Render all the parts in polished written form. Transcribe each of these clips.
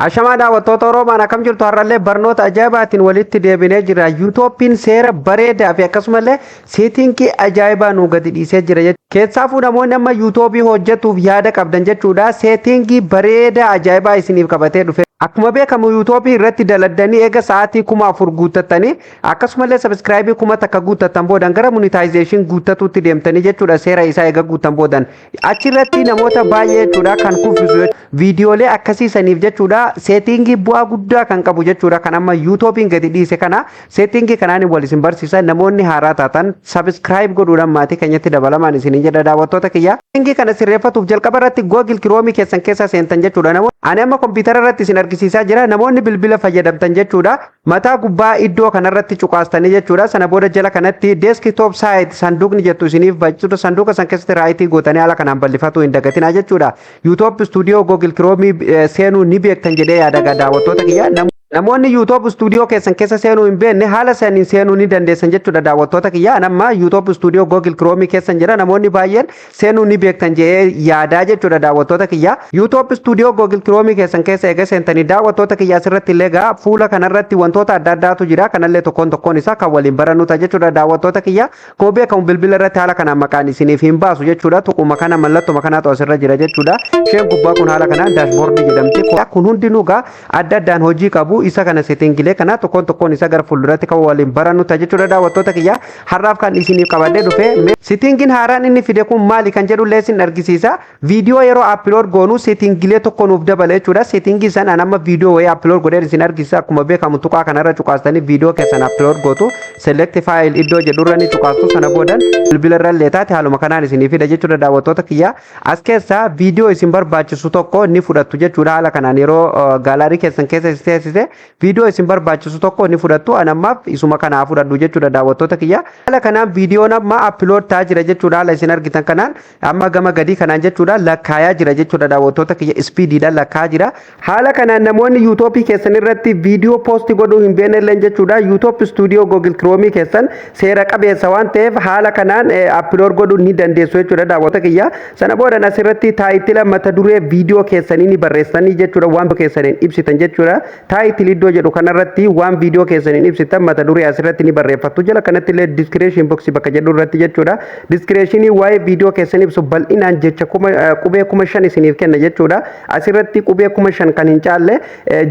Ashamaa daawwattoota Oroomaan, akkam jirtu? Har'allee barnoota ajaa'ibaatiin walitti deebinee jira. YouTubeiin seera bareedaa fi akkasumallee settingii ajaa'ibaa nu gadi dhiisee jira. Keessaafuu namoonni amma YouTubeii hojjetuuf yaada qabdan jechuudha. Settingii bareedaa ajaa'ibaa isiniif qabatee dhufe. Akkuma beekamu, YouTubeii irratti daladdanii eega sa'aatii 4000 guuttattanii, akkasumallee subscribeii 1000 guuttattan boodan gara monetization guuttatuutti deemtanii jechuudha. Seera isaa eega guuttan boodan achirratti namoota baay'ee jechuudha kan kuffisu viidiyoolee akkasiisaniif jechuudha. Settingii bu'aa guddaa kan qabu jechuudha kan amma YouTubeiin gadi dhiise kana, settingii kanaan wal isin barsiisa. Namoonni haaraa taatan subscribe godhuudhaan maatii keenyatti dabalamaan isiniin jedha, daawwattoota kiyya. Settingii kana sirreeffatuuf jalqaba irratti Google Chromeii keessan keessa seentan jechuudha. Namoonni, ani amma kompiitara irratti isin argisiisaa jira, namoonni bilbila fayyadamtan jechuudha, mataa gubbaa iddoo kanarratti cuqaastanii jechuudha. Sana booda jala kanatti desktop site sanduuqni jettu isiniif bachuudha. Sanduuqa san keessatti rightii gootanii haala kanaan bal'ifatu hin dagatinaa jechuudha. YouTube Studio Google Chromeii seenuu ni beektan jedhee yaada, daawwattoota kiyya. Namoonni YouTube Studio keessan keessa seenuu hin beekne haala saniin seenuu ni dandeessan jechuudha, daawwattoota kiyya. Amma YouTube Studio Google Chrome keessan jira. Namoonni baay'een seenuu ni beektan jedhee yaadaa jechuudha, daawwattoota kiyya. YouTube Studio Google Chrome keessan keessa eega seentanii, daawwattoota kiyya, asirratti illee gaa fuula kanarratti wantoota adda addaatu jira. Kanallee tokkoon tokkoon isaa kan waliin barannu ta'a jechuudha, daawwattoota kiyya. Akkuma beekamu, bilbila irratti haala kanaan maqaan isiniif hin baasu jechuudha. Tuquma kana mallattuma kanaatu asirra jira jechuudha. Isheen gubbaa kun haala kanaan dashboardii jedhamti. Kun hundinuu gaa adda addaan hojii qabu. Isa kana, settingilee kana tokkoon tokkoon isa gara fuulduratti kan waliin barannu ta'a jechuudha, daawwattoota kiyya. Har'aaf kan isiniif qabadhee dhufe, settingiin haaraan inni fide kun maali kan jedhu illee isin argisiisa. Viidiyoo yeroo upload goonu settingilee tokko nuuf dabala jechuudha. Settingii san an amma viidiyoo wayii upload godhee isin argisiisa. Akkuma beekamu, tuqaa kanarra cuqaastanii viidiyoo keessan upload gootu. Select file iddoo jedhurra ni cuqaastu. Sana boodan bilbila irra illee taate haaluma kanaan isinii fida jechuudha, daawwattoota kiyya. As keessa viidiyoo isin barbaachisu tokko ni fudhattu jechuudha. Haala kanaan yeroo gallery keessan keessa seensise viidiyoo isin barbaachisu tokko ni fudhattu. An ammaaf isuma kanaa fudhadhu jechuudha, daawwattoota kiyya. Haala kanaan viidiyoon amma upload ta'aa jira jechuudha. Haala isin argitan kanaan amma gama gadii kanaan jechuudha lakkaayaa jira jechuudha, daawwattoota kiyya, speediidhaan lakkaa'aa jira. Haala kanaan namoonni YouTubeii keessan irratti viidiyoo post godhuu hin beekne illee jechuudha, YouTube Studio Google Chromeii keessan seera qabeessa waan ta'eef haala kanaan upload godhuu ni dandeessu jechuudha, daawwattoota kiyya. Sana boodan asirratti title, mata duree viidiyoo keessanii ni barreessanii jechuudha, waan keessaniin ibsitan jechuudha. Title iddoo jedhu kanarratti waan viidiyoo keessaniin ibsitan mata duree asirratti ni barreeffattu. Jala kanatti illee description boxii bakka jedhu irratti jechuudha, descriptionii waa'ee viidiyoo keessan ibsu bal'inaan jecha qubee 5000 isiniif kenna jechuudha. Asirratti qubee 5000 kan hin caalle,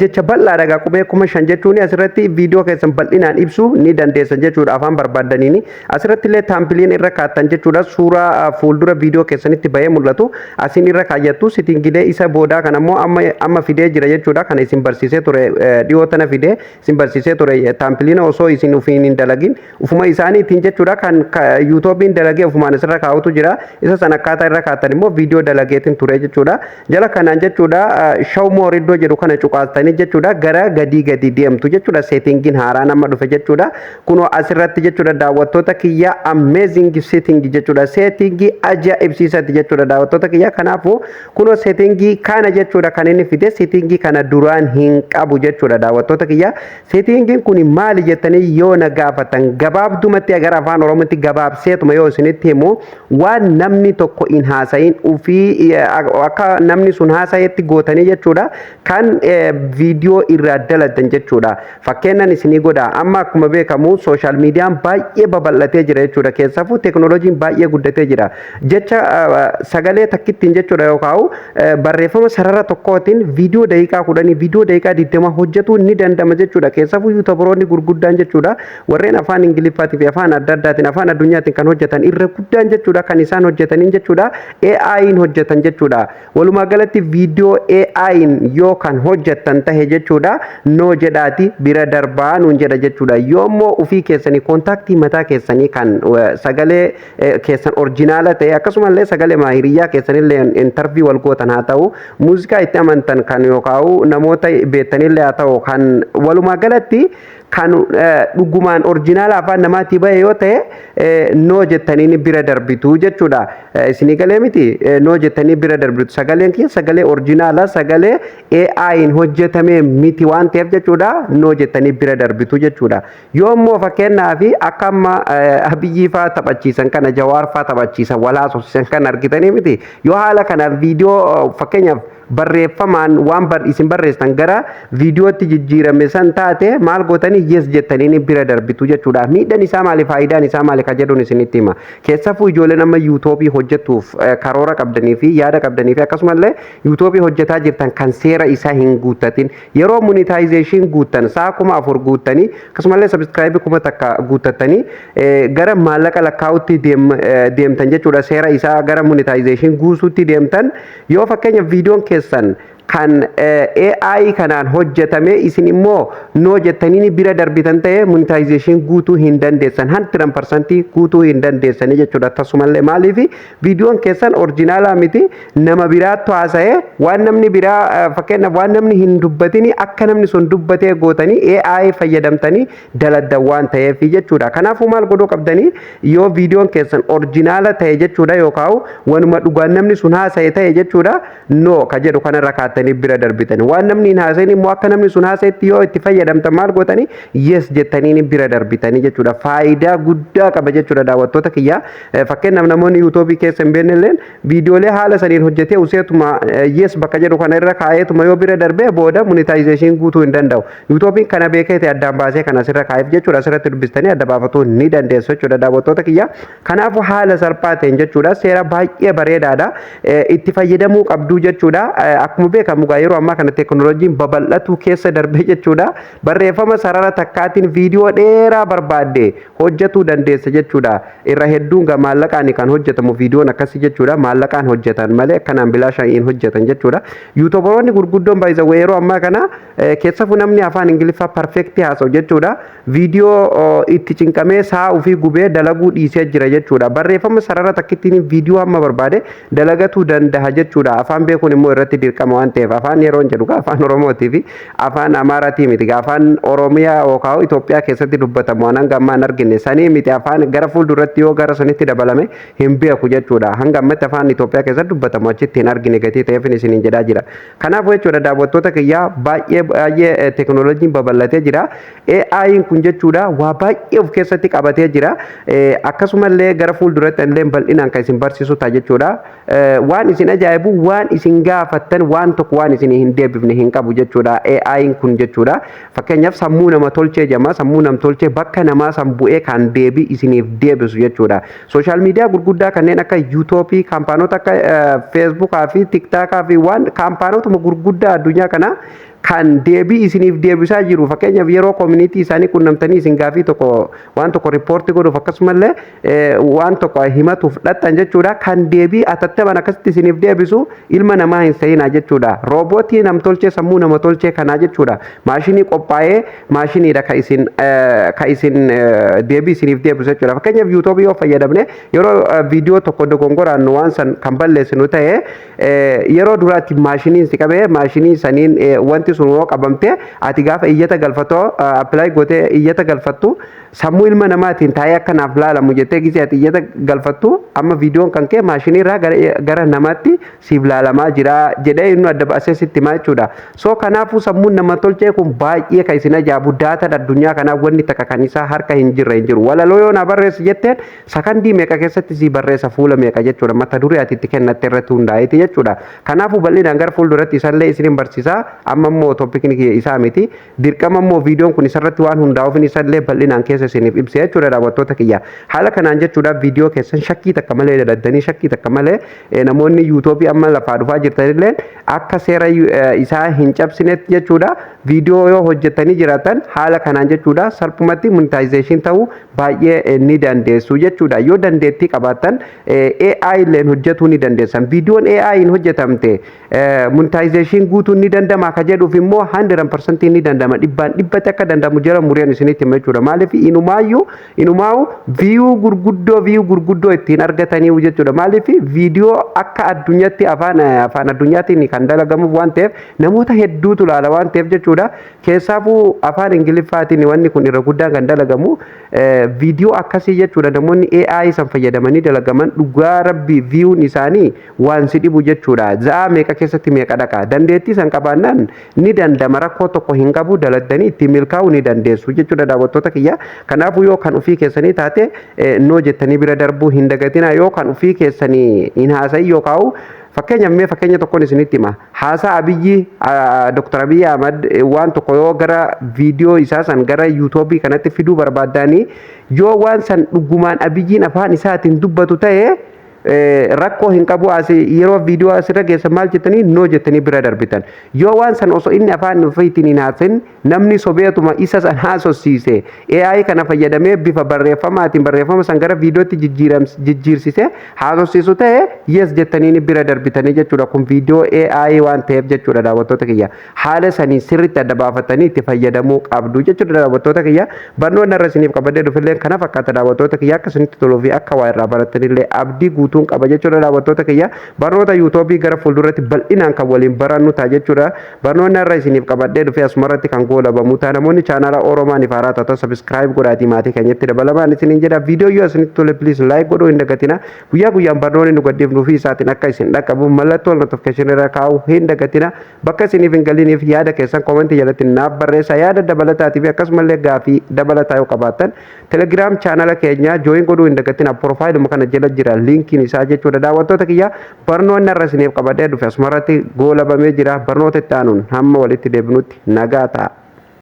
jecha bal'aadha gaa qubee 5000 jechuun, asirratti viidiyoo keessan bal'inaan ibsuu ni dandeessan jechuudha afaan barbaaddaniini. Asirratti illee thumbnailiin irra kaattan jechuudha, suuraa fuuldura viidiyoo keessanitti bahee mul'atu asin irra kaayyattu. Settingilee isa boodaa kan ammoo amma amma fidee jira jechuudha. Kana isin barsiisee ture, dhiyoo tana fidee isin barsiisee ture. Thumbnailina osoo isin ufiin hin dalagin ufuma isaaniitiin jechuudha kan YouTubeiin dalagee ufumaan asirra kaa'utu jira. Isa san akkaataa irra kaattan immoo viidiyoo dalageetiin ture jechuudha. Jala kanaan jechuudha, show more iddoo jedhu kana cuqaastanii jechuudha gara gadii gadi deemtu jechuudha. Settingiin haaraan amma dhufe jechuudha kunoo asirratti jechuudha, daawwattoota kiyya. Amazing setting jechuudha, settingii ajaa'ibsiisatti jechuudha, daawwattoota kiyya. Kanaafuu kunoo settingii kana jechuudha kan inni fide. Settingii kana duraan hin qabu jechuudha, daawwattoota kiyya. Settingiin kun maali jettanii yoo na gaafatan, gabaabdumatti gara afaan Oromootti gabaabseetuma yoo isinitti himu, waan namni tokko hin haasayin ufii akka namni sun haasayetti gootanii jechuudha kan viidiyoo irraa daladan jechuudha. Fakkeennan isinii godha. Amma akkuma beekamu social mediaan baay'ee babal'atee jira jechuudha. Keessaafuu teeknooloojiin baay'ee guddatee jira. Jecha sagalee takkittiin jechuudha yookaan barreeffama sarara tokkootiin viidiyoo daqiiqaa 10, viidiyoo daqiiqaa 20 hojjetuu ni danda'ama jechuudha. Keessaafuu YouTuberoonni gurguddaan jechuudha, warreen afaan Ingiliffaatii fi afaan adda addaatiin, afaan addunyaatiin kan hojjetan irra guddaan jechuudha, kan isaan hojjetaniin jechuudha AI'n hojjetan jechuudha. Walumaa galatti viidiyoo AI'n yoo kan hojjettan tahe jechuudha, no jedhaati bira darbaa nuun jedha jechuudha. Yoo immoo ufii keessanii contentii mataa keessanii kan sagalee keessan originala ta'e, akkasumallee sagalee hiriyaa keessanillee interview wal gootan haa ta'u, muuziqaa itti amantan kan yookaan namoota beektanillee haa ta'u, kan walumaa galatti kan dhugumaan originala afaan namaatii bahe yoo ta'e, no jettanii bira darbitu jechuudha. Isinii galee miti? No jettanii bira darbitu. Sagaleen kiyya sagalee originala, sagalee AI'n hojjetame miti waan ta'eef jechuudha, no jettanii bira darbitu jechuudha. Yoo immoo fakkeenyaaf akka amma Abiyyii faa taphachiisan kana, Jawaar faa taphachiisan, wal haasofsiisan kan argitanii miti, yoo haala kanaan viidiyoo fakkeenyaaf Barreeffamaan waan isin barreessitan gara viidiyootti jijjiirame san taate, maal gootanii? Yes jettanii bira darbitu jechuudha. Miidhaan isaa maali? Faayidaan isaa maali? Ka jedhuun isinitti hima. Keessafuu ijoolleen amma YouTubeii hojjetuuf karoora qabdanii fi yaada qabdanii fi akkasumallee YouTubeii hojjetaa jirtan kan seera isaa hin guuttatin, yeroo monetization guuttan, sa'a 4000 guuttanii, akkasumallee subscribeii 1000 guuttattanii gara maallaqa lakkaa'utti deemtan jechuudha. Seera isaa gara monetization guutuutti deemtan, yoo fakkeenyaaf viidiyoon keessan kan AI kanaan hojjetame, isin immoo no jettanii bira darbitan ta'e, monetization guutuu hin dandeessan, 100% guutuu hin dandeessanii jechuudha. Tasumallee. Maaliif? Viidiyoon keessan originalaa miti, nama biraattu haasa'ee, waan namni biraa, fakkeenyaaf waan namni hin dubbatini akka namni sun dubbatee gootanii AI fayyadamtanii daladdan waan ta'eef jechuudha. Kanaafuu maal godhuu qabdanii? Yoo viidiyoon keessan originala ta'e jechuudha, yookaan wanuma dhugaan namni sun haasa'e ta'e jechuudha, no ka jedhu kanarra kaa'attanii bira darbitan. Waan namni hin haasa'in immoo akka namni sun haasa'etti yoo itti fayyadamtan, maal gootanii? Yes jettanii bira darbitanii jechuudha. Faayidaa guddaa qaba jechuudha, daawwattoota kiyyaa. Fakkeenyaaf namoonni YouTubeii keessa hin beekne illeen viidiyoolee haala saniin hojjetee useetuma yes bakka jedhu kana irra kaa'eetuma yoo bira darbee, booda monetization guutuu hin danda'u. YouTubeiin kana beekee ta'e addaan baasee kan asirra kaa'eef jechuudha. Asirratti dubbistanii adda baafatuu ni dandeessu jechuudha, daawwattoota kiyyaa. Kanaafuu haala salphaa ta'een jechuudha, seera baay'ee bareedaadha. Itti fayyadamuu qabduu jechuudha. Akkuma beekamu gaa, yeroo ammaa kana teekinooloojiin babal'atuu keessa darbee jechuudha. Barreeffama sarara takkaatiin viidiyoo dheeraa barbaadde hojjetuu dandeessa jechuudha. Irra hedduun gaa maallaqaan kan hojjetamu viidiyoon akkasii jechuudha. Maallaqaan hojjetan malee akkanaan bilaashaan hin hojjetan jechuudha. YouTuberoonni gurguddoon baay'isa yeroo ammaa kana, keessafuu namni afaan Ingiliffaa perfectii haasa'u jechuudha. Viidiyoo itti cinqamee sa'a ofii gubee dalaguu dhiisee jira jechuudha. Barreeffama sarara takkittiin viidiyoo hamma barbaade dalagatuu danda'a jechuudha. Afaan beekuun immoo irratti dirqama waan ta'eef, afaan yeroo jedhu afaan Oromootii fi afaan Amaaraatii miti. Afaan Oromiyaa yookaan Itoophiyaa keessatti dubbatamu waan hanga ammaa hin argine sanii miti. Afaan gara fuulduratti yoo gara sanitti dabalame hin beeku jechuudha. Hanga ammatti afaan Itoophiyaa keessatti dubbatamu achitti hin argine gatii ta'eef isiniin jedhaa jira. Kanaafuu jechuudha, daawwattoota kiyyaa, baay'ee baay'ee teekinooloojiin babal'atee jira. AI'n kun jechuudha waa baay'ee of keessatti qabatee jira. Akkasumallee gara fuulduratti illee bal'inaan kan isin barsiisu ta'a jechuudha. Waan isin ajaa'ibu, waan isin gaafattan waan tokko waan isin hin deebifne hin qabu jechuudha. AI'n kun jechuudha. Fakkeenyaaf sammuu nama tolchee jama, sammuu nam tolchee bakka namaa san bu'ee kan deebii isiniif deebisu jechuudha. Social media gurguddaa kanneen akka YouTubeii, kaampaanota akka Facebookaa fi TikTokaa fi waan kaampaanotuma gurguddaa addunyaa kanaa kan deebii isiniif deebisaa jiru, fakkeenyaaf yeroo community isaanii qunnamtanii isin gaafii tokko, waan tokko reportii godhuuf, akkasumallee waan tokko himatuuf dhaqxan jechuudha, kan deebii atattaman akkasitti isiniif deebisu ilma namaa hin seenaa jechuudha. Roobootii namtolchee, sammuu nama tolchee kanaa jechuudha. Maashinii qophaa'ee, maashiniidha ka isin deebii isiniif deebisu jechuudha. Fakkeenyaaf YouTubeii yoo fayyadamne, yeroo viidiyoo tokko dogongoraan waan san kan balleessinu ta'e, yeroo duraatti maashiniin si qabee, maashinii saniin wanti sun yoo qabamte, ati gaafa iyyata galfatoo apply gootee iyyata galfattu, sammuu ilma namaatiin taa'ee akkanaaf laalamu jettee gisee ati iyyata galfattu, amma viidiyoon kan kee maashinii irraa gara namaatti siif laalamaa jira jedhee inni adda baasee sitti himaa jechuudha. So kanaafuu sammuun nama tolchee kun baay'ee kan isin ajaa'ibu, dataan addunyaa kanaa wanni takka kan isaa harka hin jirre hin jiru. Walaloo yoo na barreessi jetteen, sakandii meeqa keessatti si barreessa, fuula meeqa jechuudha, mata duree ati itti kennatte irratti hundaa'eeti jechuudha. Kanaafuu bal'inaan gara fuulduratti isallee isin barsiisaa. Amma immoo topicni isaa miti. Dirqama immoo viidiyoon kun isarratti waan hundaa'uuf isallee bal'inaan keessa isiniif ibsa jechuudha, daawwattoota kiyya. Haala kanaan jechuudha, viidiyoo keessan shakkii takka malee daladdanii, shakkii takka malee namoonni YouTubeii amma lafaa dhufaa jirtanillee akka seera isaa hin cabsinetti jechuudha, viidiyoo yoo hojjettanii jiraatan, haala kanaan jechuudha salphumatti monetization ta'uu baay'ee ni dandeessu jechuudha. Yoo dandeettii qabaattan AI illeen hojjetuu ni dandeessan. Viidiyoon AI hin hojjetamte monetization guutuun ni dandama ka jedhuuf immoo 100% ni dandama, dhibbaan dhibbatti akka dandamu jala mureen isinitti hima jechuudha. Maaliif? Inumaayyuu inumaa'u view gurguddoo ittiin argatanii jechuudha. Maaliif? Viidiyoo akka addunyaatti afaan addunyaatiin kan dalagamuuf waan ta'eef, namoota hedduutu ilaala waan ta'eef jechuudha. Keessaafuu afaan Ingiliffaatiin wanni kun irra guddaan kan dalagamu, viidiyoo akkasii jechuudha. Namoonni AI san fayyadamanii dalagaman, dhugaa rabbi, viewun isaanii waan si dhibu jechuudha. Za'aa meeqa keessatti meeqa dhaqa. Dandeettii san qabaannaan ni dandama, rakkoo tokko hin qabu, daladdanii ittiin milkaa'uu ni dandeessu jechuudha, daawwattoota kiyya. Kanaafuu yoo kan ofii keessanii taate no jettanii bira darbuu hin dagatina. Yoo kan ofii keessanii hin haasayin yookaan Fakkeenyaaf, mee fakkeenya tokkoon isinitti hima. Haasaa Abiyyi, Dr. Abiyyi Ahmad waan tokko yoo gara viidiyoo isaa san gara YouTubeii kanatti fiduu barbaaddanii, yoo waan san dhugumaan Abiyyiin afaan isaatiin dubbatu ta'e, rakkoo hin qabu. As yeroo viidiyoo asirra geessan maal jettanii, no jettanii bira darbitan. Yoo waan san osoo inni afaan ofiitiin hin haasin namni sobeetuma isa san haasofsiise, AI kana fayyadamee bifa barreeffamaatiin barreeffama san gara viidiyootti jijjiirsise haasofsiisu ta'e, yes jettanii bira darbitanii jechuudha. Kun viidiyoo AI waan ta'eef jechuudha. Daawwattoota kiyya, haala sanii sirriitti adda baafatanii itti fayyadamuu qabdu jechuudha. Daawwattoota kiyya, barnoonni irra isiniif qabadee dhufillee kana fakkaata. Daawwattoota kiyya, akka isinitti toluu fi akka waa irraa baratanillee abdii guutuun qaba jechuudha. Daawwattoota kiyya, barnoota YouTubeii gara fuulduratti bal'inaan kan waliin barannu ta'a jechuudha. Barnoonni irra isiniif qabadhee dhufe asumarratti kan goolabamu ta'a. Namoonni chaanaala Oromaan haaraa taatan subscribe godhaatii maatii keenyatti dabalamaan isiniin jedha. Viidiyoo yoo isinitti tole, please like godhuu hin dagatina. Guyyaa guyyaan barnoonni nu gadhiifnuu fi isaatiin akka isin dhaqqabu mallattoo notification irra kaa'uu hin dagatina. Bakka isiniif hin galiniif yaada keessan commentii jalatti naaf barreessaa. Yaada dabalataatii fi akkasumallee gaafii dabalataa yoo qabaattan, Telegram chaanala keenya join godhuu hin dagatina. Profileuma kana jala jira linkiin isaa jechuudha. Daawwattoota kiyya, barnoonni irra isiniif qabadhee dhufe asumarratti goolabamee jira. Barnoota itti aanuun hamma walitti deebinutti nagaa ta'a.